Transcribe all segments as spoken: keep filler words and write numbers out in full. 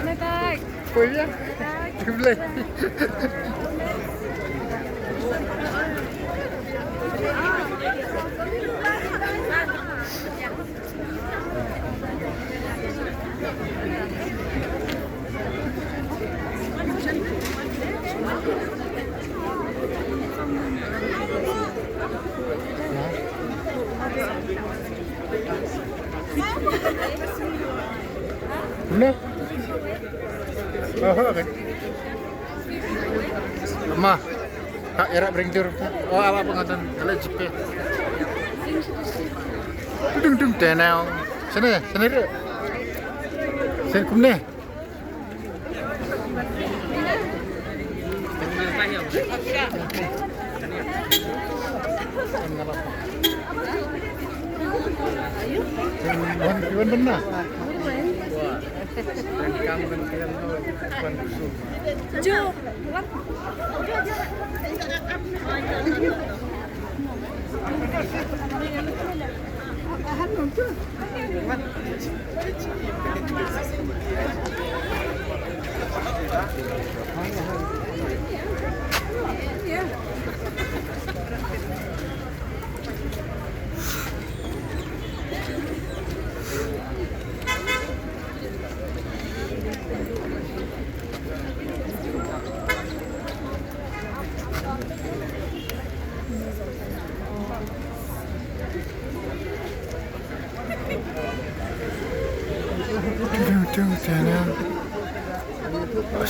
Bye bye. Oi, ïa. Bye. Kumne? Oh, okay. Ma. Ha, era bring tur. Oh, awak pengatan. Kalau jipe. Dung dung tenau. Sini, sini tu. Sini kumne. Iwan, Iwan benar.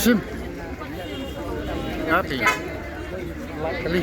Sim. Ati. Kali.